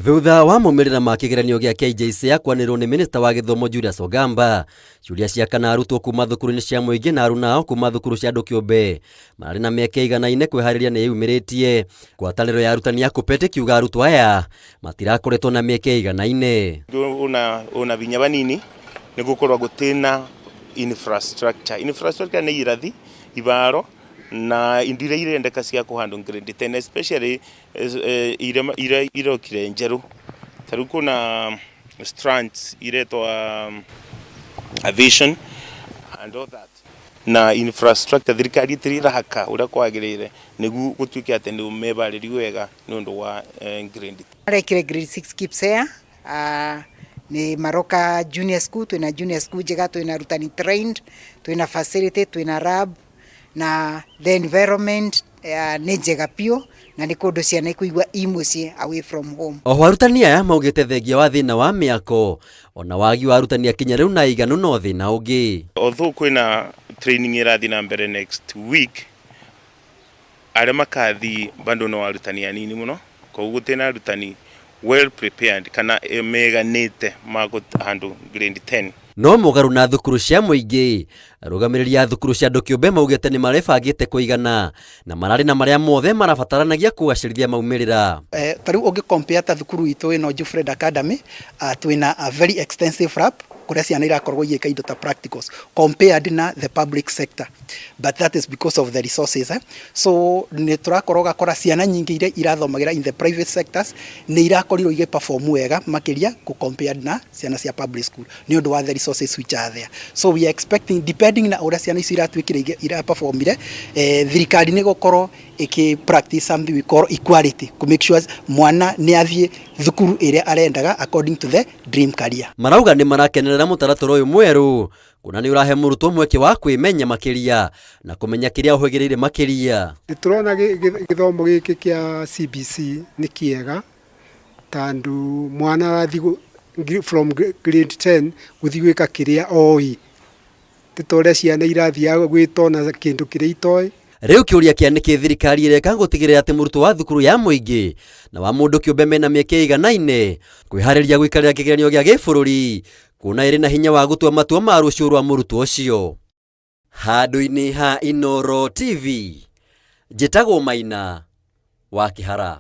Thutha wa maumĩrĩra ma kĩgeranio gĩa KJSEA kwanĩrĩrwo nĩ minista wa gĩthomo Julius Ogamba, ciũria cia kana arutwo kuma thukuru-inĩ cia mũingĩ na aruna ao kuma thukuru cia andũ kĩũmbe mararĩ na mĩeke ĩiganaine kwĩharĩria nĩ ĩyumĩrĩtie. Ngwatanĩro ya arutani ya KUPPET ĩkiuga arutwo aya matirakoretwo na mĩeke ĩiganaine. Ona binya banini nĩ gũkorwo gũtĩna infrastructure. Infrastructure nĩ irathi, ibaro na indo iria irendeka cia kũhandwo grade 10, especially iria irokire njerũ. Ta rĩu kwĩna strands iretwo aviation and all that, na infrastructure thirikari ĩtirĩ ĩraka ũrĩa kwagĩrĩire nĩguo gũtuĩke atĩ nĩ mebarĩrio wega nĩ ũndũ wa grade. Arekire grade 6 KPSEA, nĩ maroka junior school. Twina junior school njega, twina arutani trained, twina facility, twina lab na the environment nĩ njega biũ na nĩ kũndũ ciana ikuigua i mũciĩ away from home. Oho arutani aya maugĩte thengia wa thĩna wa mĩako ona wagi wa arutani akinyanĩru na aiganu no thĩna ũngĩ. Although kwĩna training ĩrathiĩ na mbere next week, arĩa makathi bado no arutani anini mũno, koguo gũtirĩ na arutani well prepared kana meganĩte ma handle grade 10. No mũgarũ na thukuru cia mũingĩ, arũgamĩrĩri a thukuru cia andũ kĩũmbe maugĩte nĩ marebangĩte kũigana na mararĩ na marĩa mothe marabataranagia kũgacĩrithia maumĩrĩra. Ta rĩu ũngĩ compare ta thukuru itũ ĩno Jufred Academy, twĩna a very extensive lab kũrĩa ciana irakorwo igĩka indo ta practicals compared na the public sector, but that is because of the resources, eh? So nĩ tũrakorwo gakora ciana nyingĩ iria irathomagĩra in the private sectors nĩ irakorirwo igĩ perform wega makĩria kũ compared na ciana cia public school nĩ ũndũ wa the resources which are there. So we are expecting, depending na ũrĩa ciana icio iratuĩkire iraperformire, thirikari nĩ gũkorwo ĩkĩ practice something we call equality to make sure mwana nĩ athiĩ thukuru ĩrĩa arendaga according to the dream career. Marauga nĩ marakenerera mũtaratara ũyũ mwerũ kuona nĩ ũrahe mũrutwo mweke wa kwĩmenya makĩria na kũmenya kĩrĩa ũhĩgĩrĩire makĩria. Nĩ tũrona gĩthomo gĩkĩ kĩa CBC nĩ kĩega tondũ mwana arathiĩ from grade 10 gũthiĩ gwĩka kĩrĩa oĩ, ti ta ũrĩa ciana irathiaga gwĩtona kĩndũ kĩrĩa itoĩ. Rĩu kĩũria kĩa nĩkĩ thirikari ĩreka gũtigĩrĩra atĩ mũrutwo wa thukuru ya mũingĩ na wa mũndũ kĩũmbe mena mĩeke ĩiganaine kwĩharĩria gũikarĩra kĩgeranio gĩa gĩbũrũri kuona ĩrĩ na hinya wa gũtua matua ma rũciũ rwa mũrutwo ũcio. Handũ-inĩ ha Inooro TV, njĩtagwo Maina wa Kĩhara.